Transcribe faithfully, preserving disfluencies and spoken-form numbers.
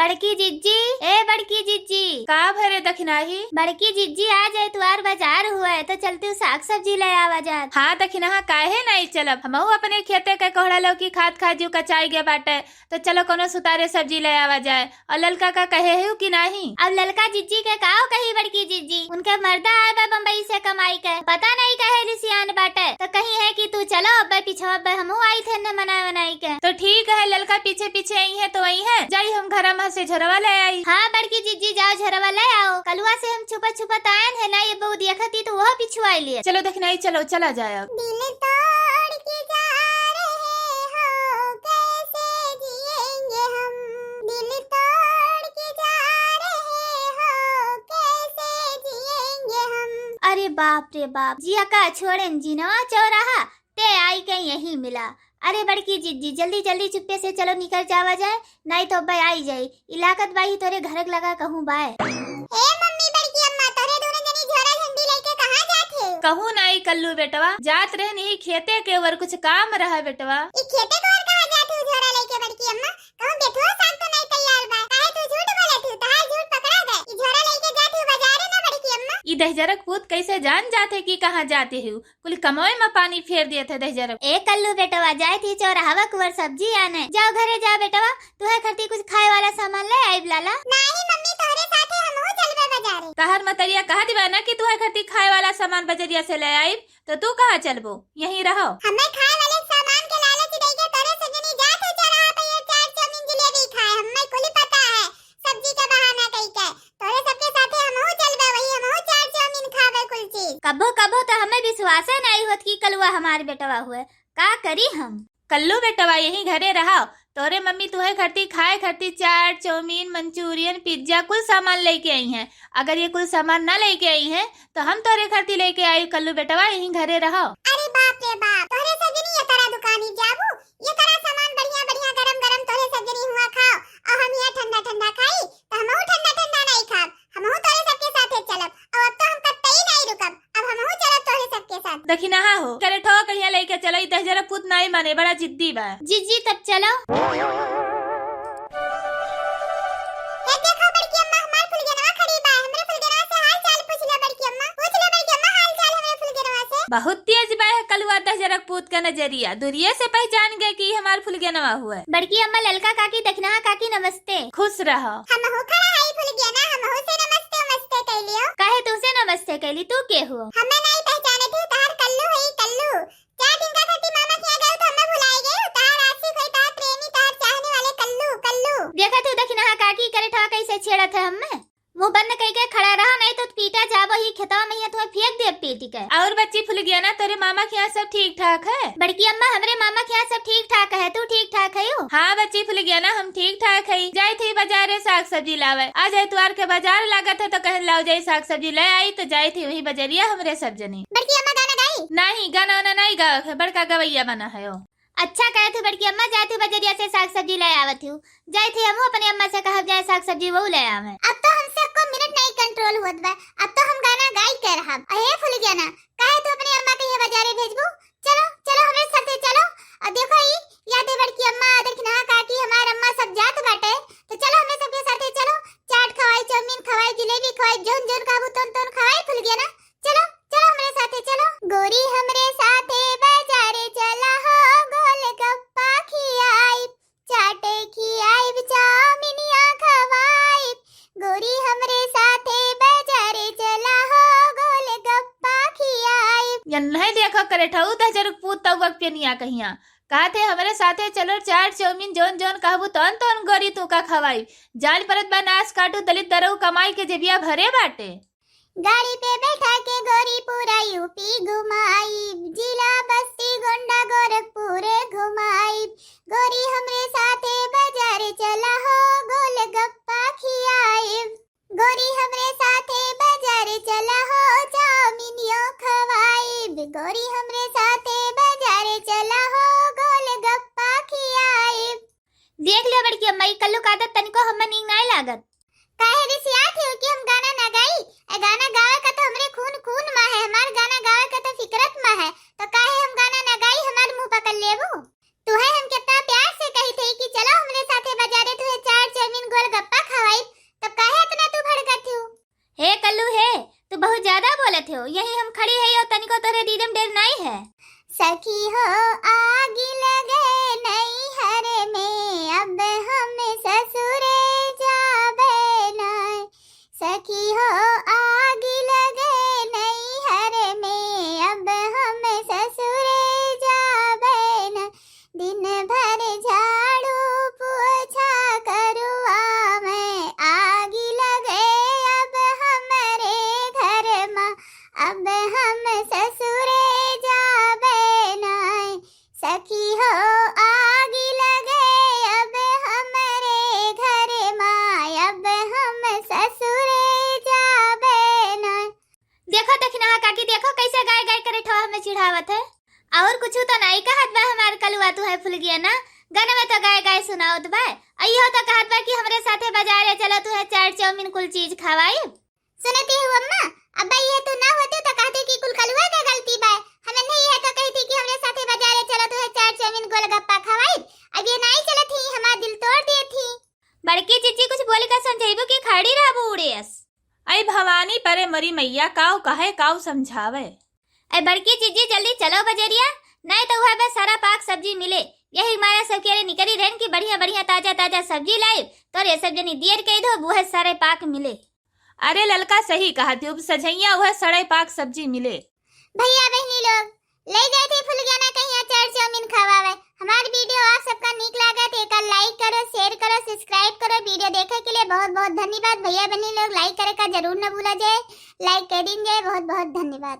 बड़की जिज्जी, ए बड़की जिज्जी। का भरे दखिनाही? बड़की जिज्जी, आज एतवार बजार हुए, तो चलतिउ साग सब्जी लै आवा जात। हाँ दखिनहा, काहे नाई चलब? हमहू अपने खेते के कोहड़ा लौकी खात खात जिउ कचाइ गए बाटे, तो चलो कौनो सुतारे सब्जी लै आवा जाए। अउर ललका का कहे हउ कि नाहीं? अब ललका जिज्जी के काउ कही बड़की जिज्जी, उनके मर्दा आए बा बम्बई से कमाइ के, पता नाहीं काहे रिसियान बाटे, तो कहिहैं कि तू चलो, अब्बे पिछवा अब्बे हमहू आइत है ने मनाइ वनाइ के। तो ठीक है, ललका पीछे पीछे अइहैं तो अइहैं, जाई हम घरा मा से झोरवा लै आई। हाँ बड़की जिज्जी, जाओ झोरवा लै आओ, कलुआ से हम छुपा छुपा त आएन है ना, ये बहू देखती तो वह पिछुआइ लिए। चलो दखिनहा, चलो चला जाए अब। दिल तोड़ के जा रहे हो, कैसे जिएंगे हम? दिल तोड़ के जा रहे हो, कैसे जिएंगे हम? अरे बाप रे बाप, जिया का छोड़ेन जिनवा चौराहा, ते आइ के यहीं मिला। अरे बड़की जिज्जी, जल्दी जल्दी चुप्पे से चलो, निकर जावा जाए, नाहीं तो अब्बे आइ जाई। इलाकत बाही तोरे घरक लगा कहूँ बाय। ए मम्मी, बड़की अम्मा, तोरे दोनों जनी झोरा झंडी लइके कहाँ जात हो? कहूँ नाहीं कल्लू बेटवा, जात रहन ही खेते के ओर, कुछ काम रहा बेटवा। ई खेते के ओर कहाँ जात हो झोरा लइके बड़की अम्मा? कहूँ बेथुआ साग तो नाहीं तैयार बा, काहे तू झूठ बोलत हो? तहार झूठ पकड़ा गए। ई झोरा लइके जात हो बजारे ना बड़की अम्मा। ई दहिजरक पूत कैसे जान जात है कि कहाँ जात हो? कुल कमवे मा पानी फेर दियत है दहिजरक। ए कल्लू बेटवा, जाइत ही चौराहवा के ओर सब्जी आने। जाओ घरे जाओ बेटवा, तुहे खरती कुछ खाए वाला सामान लै आइब लाला। नाहीं मम्मी, तोहरे साथे हमहू चलबे बजारे। तहार मतरिया कहत बा ना कि तुहे खरती खाए वाला सामान बजरिया से लै आइब, तो तू कहाँ चलबो? यहीं रहो। हमें खाए वाले सामान के लालच दे के तोरे सजनी जात है चौराहा पे ये चाट चाउमीन जिलेबी खाए, हमें कुल पता है। सब्जी के बहाना कई के तोरे सबके साथे हमहू चलबे, वही हमहू चाट चाउमीन खाबे कुल चीज। कबो कबो तो हमें विश्वासे नाहीं होत कि कलुआ हमार बेटवा हुए, का करी हम? कल्लू बेटवा यहीं घरे रहा, तोरे मम्मी तुहे खरती खाए खरती चाट चाउमीन मंचूरियन पिज्जा कुल सामान लइके अइहैं। अगर ये कुल सामान ना लइके अइहैं तो हम तोरे खरती लइके आई। कल्लू बेटवा यहीं घरे रहो। अरे बाप रे बाप, तोहरे सजनी ये तरह दुकानी जाबू, ये तरह सामान बढ़िया बढ़िया गरम गरम तोहरे सजनी हुआ खाओ, अउर हम यहाँ ठंडा ठंडा खाई, तो हमहू ठंडा ठंडा नाहीं खाब, हमहू तोहरे सबके साथे चलब। अउर अब तो हम कतई नाहीं रुकब, अब हमहू चलब तोहरे सबके साथ। दखिनहा हो, करे ठो कहिया लइके चलो, ई दहिजरा पूत नाहीं माने, बड़ा जिद्दी बा। जिज्जी तब चलो। हे देखो बड़की अम्मा, हमार फुलगेनवा खड़ी बा, हमरे फुलगेनवा से हाल चाल पूछ लो बड़की अम्मा, पूछ लो बड़की अम्मा हाल चाल हमरे फुलगेनवा से। बहुत तेज बा है कलुआ दहिजरक पूत का नजरिया, दूरिये से पहचान गए कि हमार फुलगेनवा हुए। बड़की अम्मा, ललका काकी, दखिनहा काकी, नमस्ते। खुश रहो। हमहू खड़ा हई फुलगेना, हमहू से नमस्ते उमस्ते कइ लियो। काहे तुहसे नमस्ते कइली, तू के हो? हमें नाहीं पहचाने तू, तहार कल्लू हई कल्लू। चार दिन का खातिर मामा के यहाँ गए तो हमें भुलाए गए, तहार आशिक हई, तहार प्रेमी, तहार चाहने वाले कल्लू, कल्लू। देखा तू दखिनहा काकी करे ठा कैसे छेड़त है हमें। मुँह बंद कइके खड़ा रहा, नाहीं तो पीटा जाबो ही खेतवा में, हियाँ तुम्हें फेंक देब पीट के। अउर बच्ची फुलगेना, तोरे मामा के यहाँ सब ठीक ठाक है? बड़की अम्मा, हमरे मामा के यहाँ सब ठीक ठाक है, तू ठीक ठाक है हो? हाँ बच्ची फुलगेना, हम ठीक ठाक है। जाइत ही बजारे साग सब्जी लावे, आज एतवार के बजार लागत है तो कहन लाओ जाई साग सब्जी लै आई, तो जाइत ही वहीं बजरिया हमरे सब जनी। बड़की अम्मा गाना गाई? नाहीं, गाना वाना नाहीं गावत है, बड़का गवैया बना है ओ। अच्छा कहत हूँ बड़की अम्मा, जात हूँ बजरिया से साग सब्जी लै आवत हूँ। जाइत ही हमहू अपने अम्मा से कहब जाए साग सब्जी वहू लै आवे। अब तो हमसे एको मिनट नाहीं control होत बा, अब तो हम गाना गाई के रहब। अहे फुलगेना, काहे तू अपने अम्मा के यहाँ बजारे भेजबू? चलो, चलो हमरे साथे चलो। अउर देखो ई, याद है बड़की अम्मा, दखिनहा काकी, हमार अम्मा सब जात बाटे, तो चलो हमरे सबके साथे चलो। चाट खवाई, चाउमीन खवाई, जिलेबी खवाई, जौन जौन कहबू तौन तौन खवाई फुलगेना। चलो, चलो हमरे साथे चलो। गोरी हमरे साथे बजारे चला हो, गोलगप्पा खियाइब, चाटे खियाइब, चाउमिनिया खवाइब। गोरी हमरे साथे बजारे चला हो, गोलगप्पा खियाइब। यन्हे देखो करे ठऊ दहिजरक पूत तउवक पेनिया कहिया। कहत है हमरे साथे चलो, चाट चाउमीन जौन जौन कहबू तौन तौन गोरी तू का खवाइब। जान परत बा नास काटू दलित दरऊ कमाई के जेबिया भरे बाटे। गाड़ी पे बैठा के गोरी पूरा यूपी घुमाइब, जिला बस्ती गोंडा गोरखपुर घुमाइब। गोरी हमरे साथे बजारे चला हो, गोलगप्पा खियाइब। गोरी हमरे साथे बजारे चला हो, चाउमीनियो खवाइब। गोरी हमरे साथे बजारे चला हो, गोलगप्पा खियाइब। देख लियो बड़की अम्मा, ई कल्लू का आदत तनिको हम्मे नीक नाय लागत। काहे रिसियात हो कि हम गाना ना गाई? ए गाना गावे का तो हमरे खून खून मा है, हमार गाना गावे का तो फितरत मा है, तो काहे हम गाना ना गाई, हमार मुँह पकड़ लेबू? तुहे हम कितना प्यार से कही थे कि चलो हमरे साथे बजारे तुहे चाट चाउमीन गोलगप्पा हो, यही हम खड़ी है, यो तनिको तोरे दीदम डेर नाई है। सखी हो, आगी लगे नैहर में, अब हम ससुरे जाबे नाई। सखी हो, आगी लगे नैहर में, अब हम ससुरे जाबे नाई। दिन भर झाड़ू पोछा करुआ में, आगी लगे अब हमरे घर मा, अब हम ससुरे जाबे नाई। सखी हो, आगी लगे अब हमरे घर मा, अब हम ससुरे जाबे नाई। देखो दखिनहा काकी, देखो कैसे गाय गाय करे ठवा हमें चिढ़ावत है। और कुछ तो नाई कहत बा हमार कलुआ, तू है फुलगिया ना, गाना में तो गाय गाय सुनावत बा। अइहो तो कहत बा कि हमरे साथे बाजारे चलो, तू है चाट चाउमीन कुल चीज खवाई। सुनती हो अम्मा, अब ये तू ना होती तो कहती कि कुल कलुआ का गलती बा। हमें नहीं है तो कहती कि हमरे साथे बाजारे चलो, तू है चाट चाउमीन गोलगप्पा खवाई। अब ये नाई चलत ही, हमार दिल तोड़ दिए थी। बड़की जीजी कुछ बोली का समझाइबू कि खड़ी रहबू उड़ेस? ऐ भवानी परे मोरी मैया, काऊ कहे काऊ समझावे। ऐ बड़की जीजी जल्दी चलो बजरिया, नहीं तो वह बे सारा पाक सब्जी मिले। यही मारा सब के रे निकरी रहन कि बढ़िया बढ़िया ताजा ताजा सब्जी लाइब, तोरे सब जनी दियर कह दो, वह सारे पाक मिले। अरे ललका सही कहत हो, सझैया वह सड़े पाक सब्जी मिले। भैया बहनी लोग, ले जाए थे फुलगियाना कहीं अचार चाउमीन खवावे। हमार video आप सबका नीक लागत है, एकर like करो, share करो, subscribe करो। Video देखे के लिए बहुत बहुत धन्यवाद। भैया बहनी लोग like करे का जरूर न भूला जाए, like कर दीन जाए। बहुत बहुत धन्यवाद।